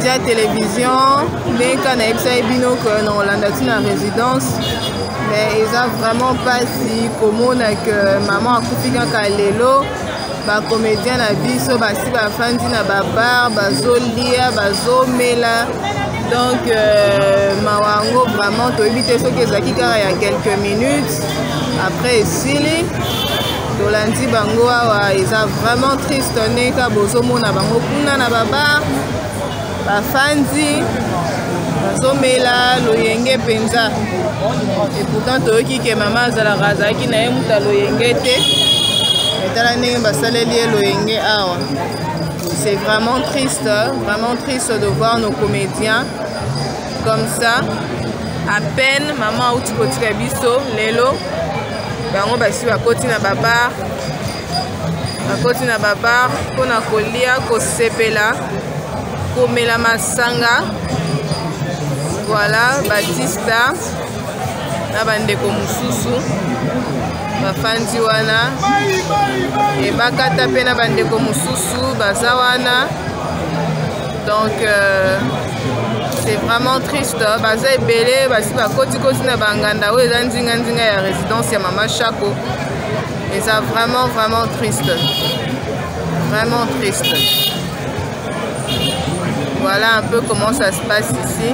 Média Télévision, ndenge kaka nayebisaki bino ke na kolanda ti na résidence, mais eza vraiment mpasi komona ke mama akufi kaka lelo. Bacomédien na biso basi bafandi na babar, bazolia, bazomela. Donc mawa yango vraiment toyebi te soki ezalaki kaka ya quelques minutes, après esili. Tolandi bango awa, eza vraiment triste ndenge kaka bozomona bango kuna na babar, bafandi, bazomela loyenge mpenza. Et pourtant toyoki ke mama azalaka, azalaki na ye mutu ya loyenge te. Etala ndenge basaleli ye loyenge awa. C'est vraiment triste, vraiment triste de voir nos comédiens comme ça. À peine mama auti kotika biso lelo, bango basi bakoti na babar, bakoti na babar mpona kolia, kosepela, komela masanga. Voilà, Batista na bandeko mosusu bafandi wana, ebakata mpe na bandeko mosusu baza wana. Donc c'est vraiment triste. Baza ebele, basi bakotikoti na banganda oyo eza nzinganzinga ya résidence ya mama Chako. Eza vraiment vraiment triste, vraiment triste. Voilà un peu comment ça se passe ici.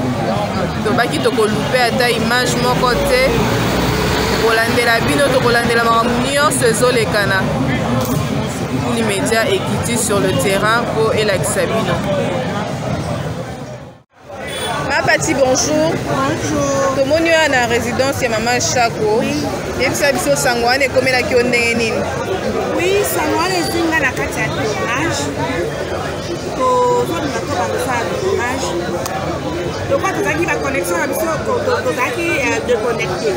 Tobaki tokoloupe ata image moko te. Tokolandela bino, tokolandela makambo nyonso ezolekana. Kuli Media ekiti sur le terrain mpo elakisa bino. Ma Pati, bonjour. Bonjour. Tomoni oyo na résidence ya mama Chako. Yebisa biso, sango wana ekomelaki yo ndenge nini? Oui, sango wana ezwi nga na kati ya tournage. Tozolinga to bakosala tournage, lokola tozalaki baconnexion na biso, tozalaki déconnecté.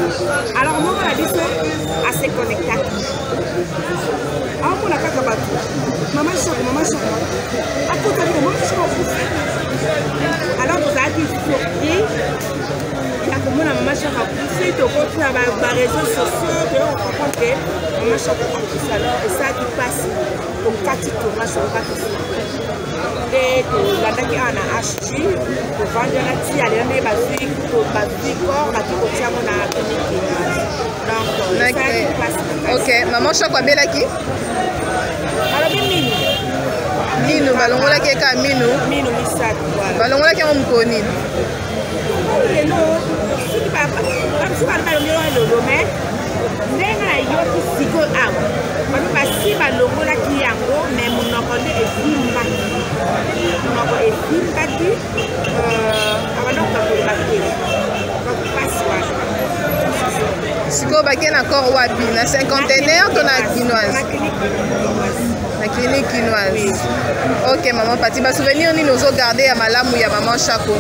Alors moko na biso ase connectaki, aomona kaka bato: "Mama Shako, mama Shako akotaki, mama Shako akufi." Alors tozalaki surpris ya komona mama Shako akufi. Tokoti na baréseaux sociaux, toyo kocomprendre ke mama Shako akufi. Alors esalaki mpasi, tokati tournage, tokokaki nde tolandaki awa na HG, tovandi wana ti alela ndenge bazwi corps, baki kotia yango na clinique kinoise. Donc esalaki mpasi. Ok, mama Shako abelaki? Balobi minu. Minu, balongolaki eka minu? Minu misato, voilà. Balongolaki yango mokolo nini? Lelo, soki bamosusu balobi balongolaki lelo, mais ndenge nayoki sikoyo awa, babi basi balongolaki yango, mais monoko nde evimbaki, monoko evimbaki, abanda kokakola te. Donc mpasi wana. Sikoyo bakei na corps wapi? Na Cinquantenaire to na Kinoise? Na clinique kinoise. Na clinique kinoise, ok. Mama Pati, basouvenir nini ozogarde ya malamu ya mama Chako?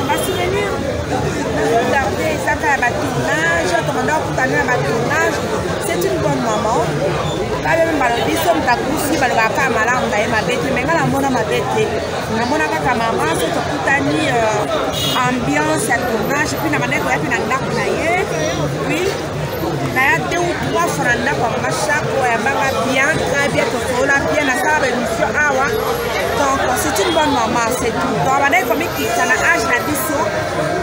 Basouvenir nazogarde eza kaka ya batournage, tobanda kokutana na batournage. C'est une bonne maman. Babeme balobi so moto akufi, balobaka kaka malamu na ye, mabe te. Me nga namona mabe te, namona kaka mama so tokutani, ambiance ya tournage, puis na bandaki koya mpe na ndako na ye. Puis naya deux ou trois fois na ndako ya mama Chako, ayambanga bien, très bien, tosolola bien, nasala baémission awa. Donc c'est une bonne maman, c'est tout. Donc bandaki komikitisa na age na biso,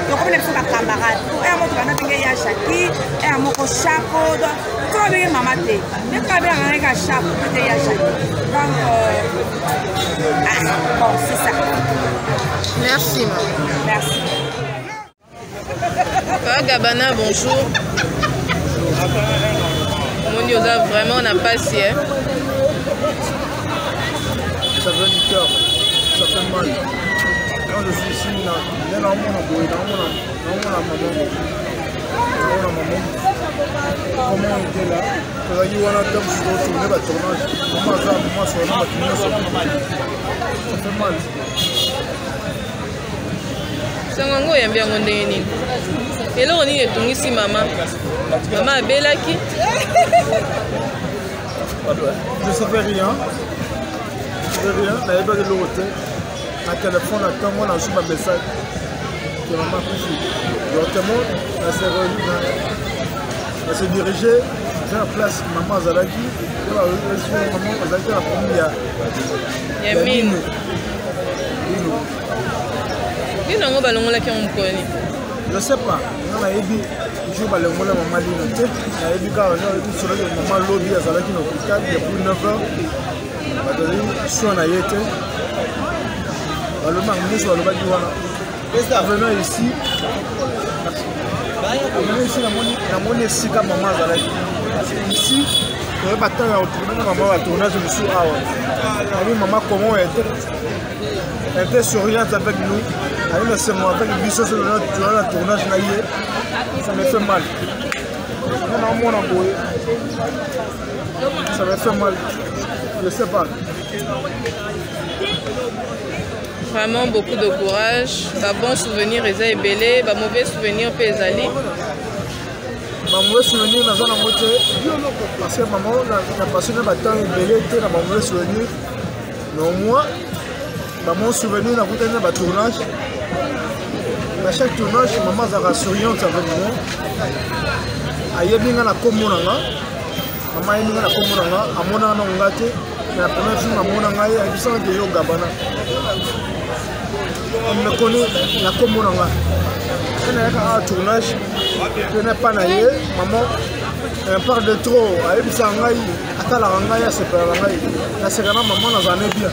tokomi na biso bacamarade. Eya moko tobanda ndenge ya Jaki, eya moko Chako. Donc to babenge mama te, nde to babengaka ngai kaka Chako pe te ya Jaki. Donc ah, bon, c'est ça. Merci, maman. Merci. Papa Gabana, bonjour. Moni oza vraiment na pasi, eh? Ça vient du cœur, ça fait mal. Quand je suis ici, na naomona boye, naomona maman, naomona maman comment on était là. Tozalaki wana ntango mosusu totourne batournage, mama aza, mama asola na bato nyonso. Ça fait mal. Sango yango oyambi yango ndenge nini? Eloko nini etungisi mama? Mama abelaki? Je savais rien, je savais rien. Nayebaki eloko te. Na telefone na ntongo nazwi bamessage ke mama akufi. Directement na se dirige eza na place mama azalaki. Mama azalaki na problème ya ya mino. Mino. Lino yango balongolaki yango mokolo nini? Je sais pas, nga nayebi jour balongola mama Lino te, nayebi kaka nayebi solo ke mama lobi azalaki na hôpital depuis 9 heures, bato azali soin na ye te, balobi bango nyonso balobaki wana. Venant ici, venant ici namoni esika mama azalaki ici toyeba ntango ya kotourne na mama batournage mosusu awa nayebi mama comment était souriante avec nous aye na sengo avec biso so toza na tournage na ye ça me fait mal nga naomona boye ça me fait mal je sais pas. Vraiment beaucoup de courage, ba bon souvenir eza ebele, ba mauvais souvenir mpe ezali. Ba mauvais souvenir naza nango te parce que mama na passe na batemps ebele te na ba mauvais souvenir, mais au moins ba bon souvenir nakutani na batournage. Na chaque tournage mama azalaka souriante avec moi, ayebi nga na kombo na nga. Mama ayebi nga na kombo na nga, amonaka nango nga te. Na première film amona ngai, ayebisaka ke yo Gabana me connaît na kombo na nga. Mpe nayaka awa tournage mpe na pa na ye mama parle de trop, ayebisaka ngai, atalaka ngai, asepelaka ngai, naseka na mama, nazala ne bien.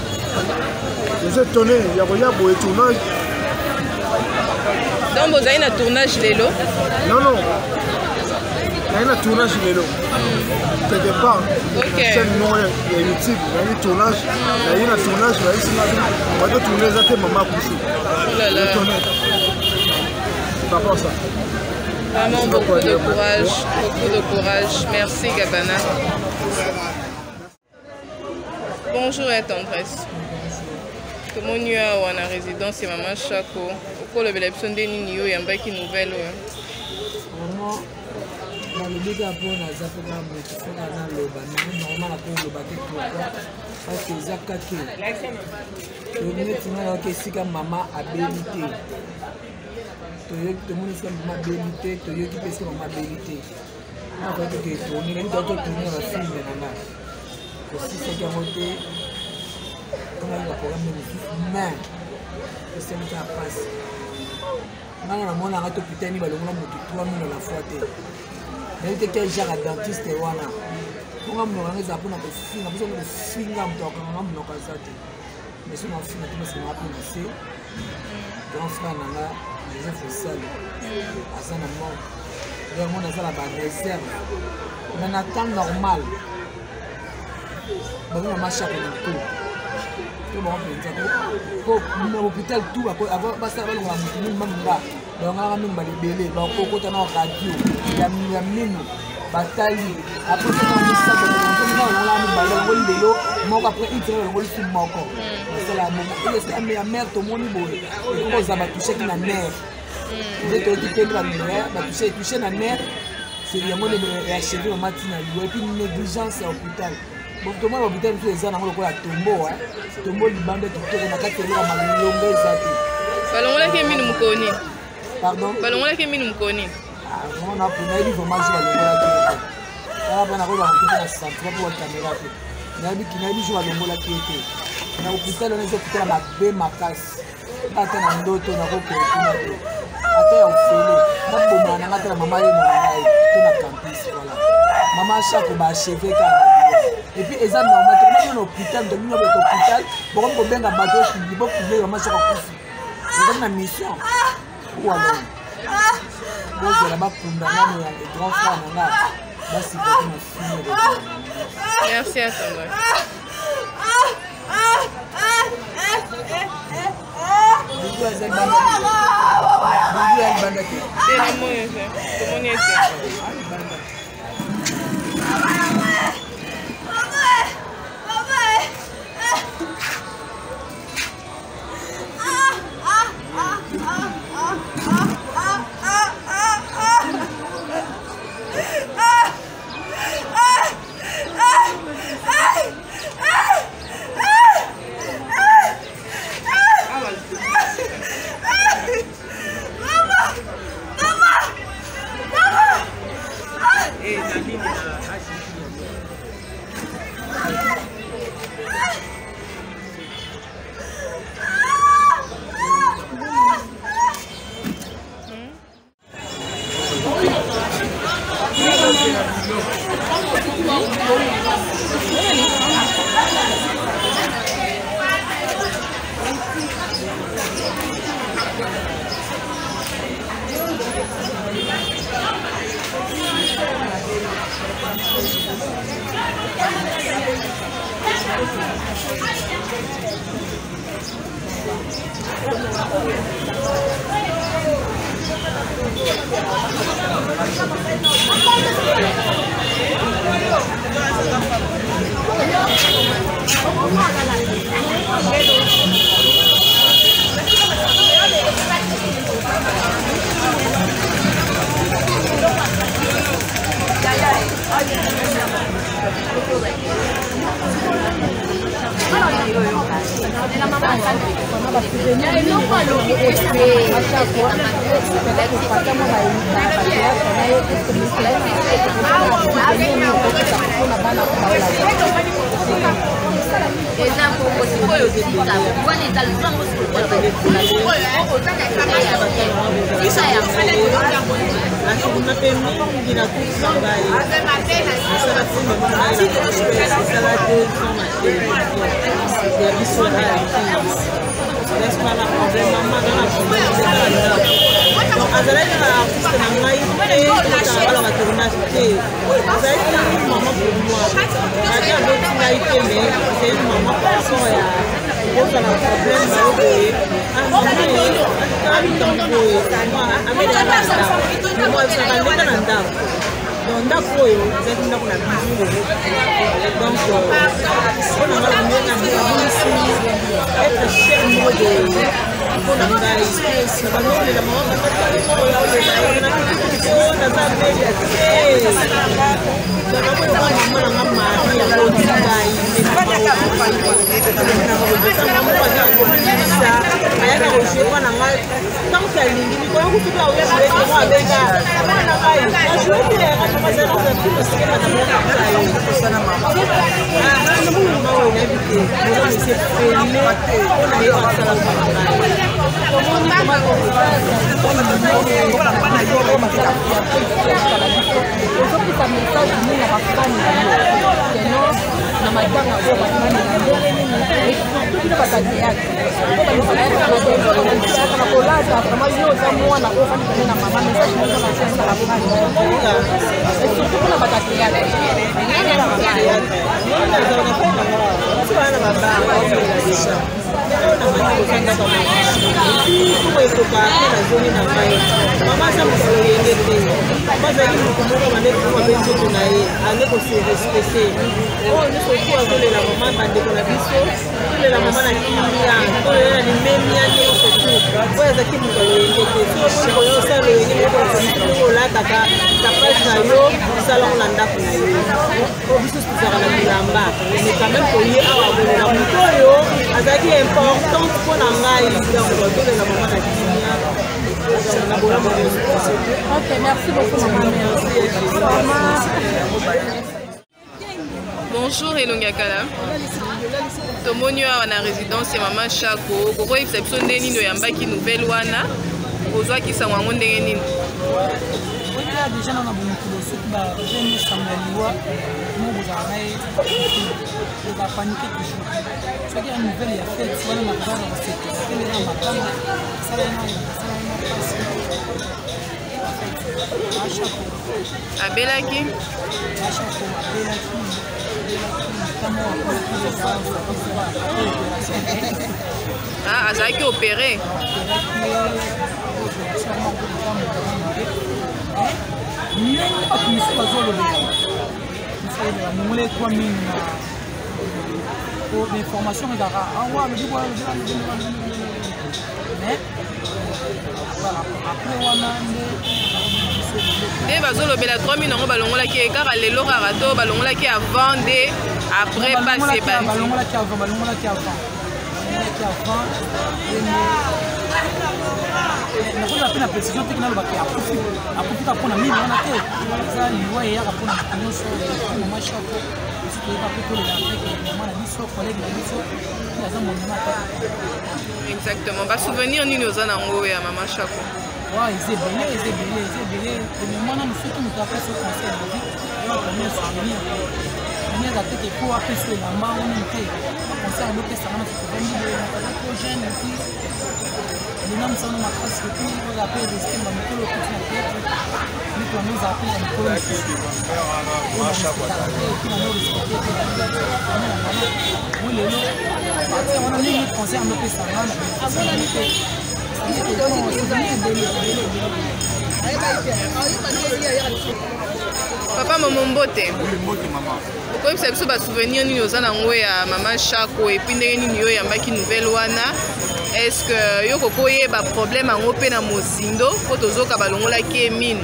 Je suis étonné ya koya boye tournage. Donc bozali na tournage lelo? Non, non, naye na tournage lelo quelque part chaîne moko ya YouTube. Nayebi tournage, naye na tournage, bayebisi nga bato tourne eza te, mama akufi. Étonné par rapport à ça. Vraiment beaucoup de courage, beaucoup de courage. Merci Gabana. Bonjour et tendresse. Tomoni awa na résidence ya mama Shako, okolobela biso nde nini yo oyambaki nouvelle oyo? Vraiment nalobi kaka mpo naza mpe kaka moto mpo kaka naloba normal akoloba te. Pourquoi? Parce que eza kake neti nga nayoki esika mama abeli te, tomoni esika mama abeli te, toyoki mpe esika mama abeli te. Nakoki toke tourne, nayebi toki tourne na bafilme na nga, tosisaki yango te, tongaki na programme mosusu, mais esali kaka mpasi. Ngana namonaka te hôpital nini balongola moto 3 mino la fois te. Nayebi te quel genre ya dentiste wana. Mponga monoko yango ezala mpona kofinga biso, kofinga moto akanganga monoko aza te, mais so nafinga te masinga mpe na se. Grand frère na nga Joseph Osali aza na morgue, yango naza na bareserve, mais na temps normal baza na mashako na nko to bango mpenza po na hôpital tout basala balongola motu minu mamunga balongalaka minu balebele bakokota na radio ya minu batali après soki misato balongolaka mibale, balongoli lelo moko, après une semaine balongoli su moko. Basala bongo ya mare tomoni boye ekoki kozala batoucheki na nerf nde toyoki mpe nde batouche touche na nerf, c'est yango nde achevé mama ntina liwa. Et puis négligence ya hôpital. Tomona hôpital mosusu eza nango lokola tombo, tombo libanda kitoko, na kati eloko malongo eza te. Balongolaki minu mokolo nini? Pardon? Balongolaki minu mokolo nini? Nayebi vraiment jour balongolaki ye te. Wana mpo nakoyeba motu mpe na sentiment mpo bakamera te. Nayebi jour balongolaki ye te. Na hôpital wana eza hôpital ya mabe makasi, ata na ndoto nakokende kuna te, ata ya ofele nabomana nanga ata na mama ye na ngai to na campus. Voilà, mama Shako baachevé kaka na liwa. Et puis eza normal te komaki na hôpital, tobino boto hôpital bokomi kobenga bato bopublie mama Shako akufi. Ezali na mission ou alors bozela bakunda nano ya grand frère na nga basipaki na fini. Merci à toi. Bubu aza libanda, bubu ya libanda te. Te, namoni te, tomoni ete libanda. Eza bongo sikoyo tika wana eza lwango Nakobima mpe mingi na kutu na ngai nasala filme moko na esala 2 ans na télévision ya biso na nasima na problème mama na na problème na ndako. Donc azalaki na artiste na ngai te, totala bala batournage te, azalaki mama pour moi. Adi aboti ngai te, mais c'est une maman par rapport ya kozala problème na yo boye, boye ameka na ndako. Donc ndako oyo ezalaki ndako na biso. Donc mpona nga nabongisi être cher moko boye mpona ngai na bandolela mama naza belia te, mama nanga Marie aboti ngai, aza ayaka kojouer mpo na ngai tant que alingi. Mikolo kutu mpe auya joue te, mo abenga mwana na ngai na joue te, mama oyo nayebi te ese pele mpona ye asala mpo na ngai. Ozopesa message nini na bafani na yo keno na matanga oyo bafani na ndenge nini, et surtout bino bato ya théâtre na kolata? Vraiment, yo oza mwana oyo ofandi pene na mama, message nini oza na bafani et surtout mpona bato ya théâtre? Bana babaa ekoka mpe nazongi na ngai. Mama aza moto loyenge te, mama azalaki moto moko bande kokoma mpe nzoto na ye ande kose respecte. Oyo nyonso tu azolela mama, bandeko na biso, tolela mama na kimia, tolela na limemia nyonso tu. Oyo azalaki moto loyenge te. Soki omoni koyo osala loyenge, ndenge olataka tapage na yo, osalango na ndako na yo. Oyo biso tozalaka na bilamba, mais quand même koye awa kolela moto oyo azalaki importante mpo na ngai. Donc tolela mama na kimia, na bolamu nyonso. Ok, merci beaucoup, maman. Merci. Bonjour Elongi ya Kala, tomoni awa na résidence ya mama Chako. Kokoyebisa biso nde nini oyambaki nouvelle wana, ozwaki sango yango ndenge nini? Oya déjà nana bomokilo, soki babengi sango ya liwa mo bozala na ye, bapanike toujours. Soki ya nouvelle ya fête wana, na kozala koseka na matanga, asala ye na pasi. Abelaki? Achako abelaki ntango. Ah, azalaki opéré? Ndenge bato misusu bazolobela, balongoli etwa mingi na information ezalaka awa, alobi boye, alobi, mais après wana nde Nde bazolobela 3000 yango, balongolaki ye kaka lelo kaka to balongolaki avant nde après pasi ebandi? Balongolaki avant, balongolaki avant, balongolaki avant. Nakozala mpe na précision te, nalobaki akufi, akufi kaka mpona mine wana te. Eza liwa eyaka mpona moto nyonso. Mama Chako, biso toyeba mpe tolela avec mama na biso, collègue na biso, aza monument. Exactement. Basouvenir nini oza nango ya mama Chako? Wa eza ebele, eza ebele, eza ebele. Premièrement nanu soki moto apesi yo conseil na vie, oyo premier souvenir premier aza te ke po apesi yo elamba o nini te. Baconseil yango opesaka na soki ovandi boye naza trop jeune epuis linga mosala makasi epuis oza mpe respect na bamikolo okuti na théâtre mito yango ozala mpe na mikolo mosusu epuis nango respecte mpe mo lelo partir wana nini conseil yango opesaka na bénéfice te. Papa Momo, mbote. Okoyebisa biso basouvenir nini oza nango ya mama Shako, epuis ndenge nini yo oyambaki nouvelle wana? Est ce que yo koki oyeba problème yango mpe na mozindo, mpo tozoka balongolaki ye mino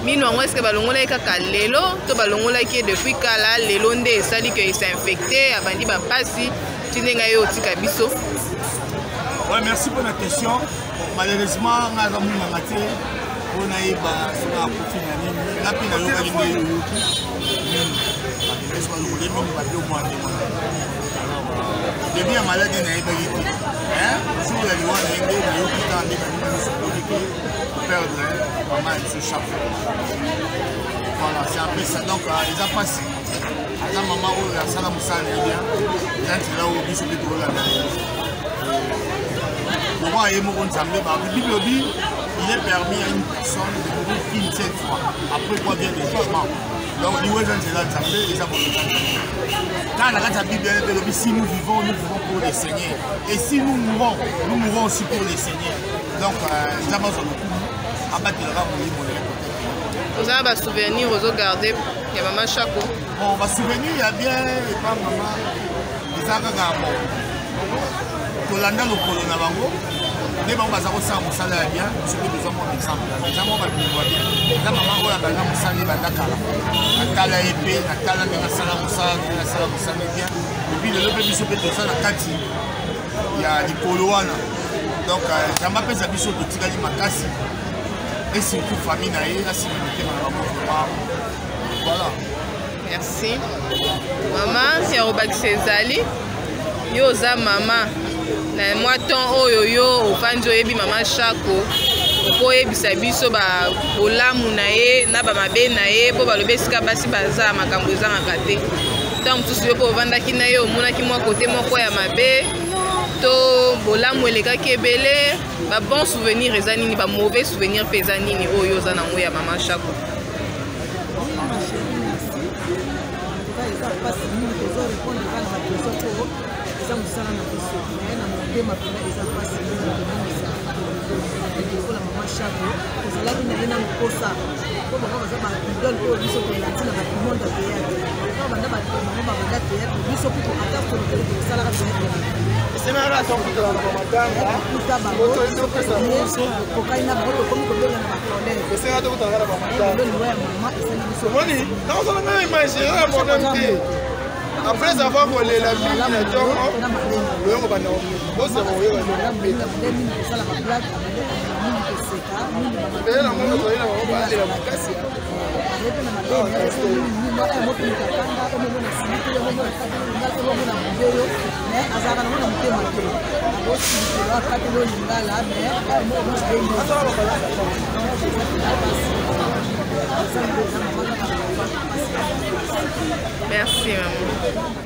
mino yango, est ce que balongolaki kaka lelo to balongolaki ye depuis kala, lelo nde esali ke esinfecte, abandi bapasi ti ndenge ye otika biso? Ouais, merci pour la question. Malheureusement, nga aza munganga te mpo nayeba soki akufi na nini. Nga mpe nayokaki nde yoyoki bakendesi balokole mini babe omwa nde wana début ya maladi nayebaki te. Jour ya liwa na ye nde nayoki kaka nde baninga nyonso toyoki ke perdre mama ya biso chaque. Voilà, c'est un peu ça. Donc eza mpasi, aza mama oyo asala mosala na ye bien, eza nzela oyo biso mpe tokolanda ye lokola ye moko Nzambe. Bible lobi: il est permis à une personne de mourir qu'une seule fois, après quoi vient le jugement. Donc liwa eza nzela Nzambe, eza bolonga Nzambe. Kaka na kati ya Bible mpe elobi: si nous vivons, nous vivons pour le Seigneur, et si nous mourons, nous mourons aussi pour le Seigneur. Donc Nzambe azwa lokumu, abatelaka molimo na ye. Oza na basouvenir ozogarde ya mama Shako? Bon, basouvenir ya bien epa mama eza kaka, bon, tolanda lokolo na bango nde bango baza kosala mosala ya bien. Biso mpe tozwa mwa exemple, eza mwa babiloko ya bien. Eza mama oyo abanda mosala ebanda kala, natala ye mpe natala ndenge asala mosala, ndenge asala mosala bien. Et puis lelo mpe biso mpe toza na kati ya likolo wana. Donc Nzambe apesa biso totikali makasi, et surtout famille na ye asima mitema na bango vraiment. Voilà. Merci mama. Ya kobakisa ezali, yo oza mama na mwa temps oyo yo ovandi, oyebi mama Shako, okoyebisa biso bolamu na ye na bamabe na ye, mpo balobi esika basi baza makambo ezangaka te. Ntango mosusu yo mpo ovandaki na ye, omonaki mwa kote moko ya mabe to bolamu elekaki ebele. Babon souvenir eza nini, bamauvais souvenir mpe eza nini oyo oza nango ya mama Shako? Oui, ma chérie, merci. En tout cas, eza mpasi mingi tozo répondre kaka na baquestion po eza mosala na biso, mais na motema mpena eza mpasi mingi kobongisa lokola mama Shako. Tozalaki na ye na mokosa po bango baza baidole oyo biso tolandi na bato monde ya théâtre. Kaka banda bato bango babanda théâtre, biso kutu ata folokele tosalaka théâtre kuta bango kokali na bango, tokomi kobenga na bacollègue. Liwa ya mama esali biso. Omoni, nakozala ngai image eza na problème te. Après avoir kolela mingi na ntongo, loyongo banda bosema koyeba. Mingi kosala bablage, mingi koseka. Ebele na moko tozali na bango balela makasi. Mpe na mabe motumika kanda omomona siliki, omomona omomona bubeyo, mais azalaka nango na motema te. Akosilikelo akateli oyo lingala, mais moko bengi. Merci maman.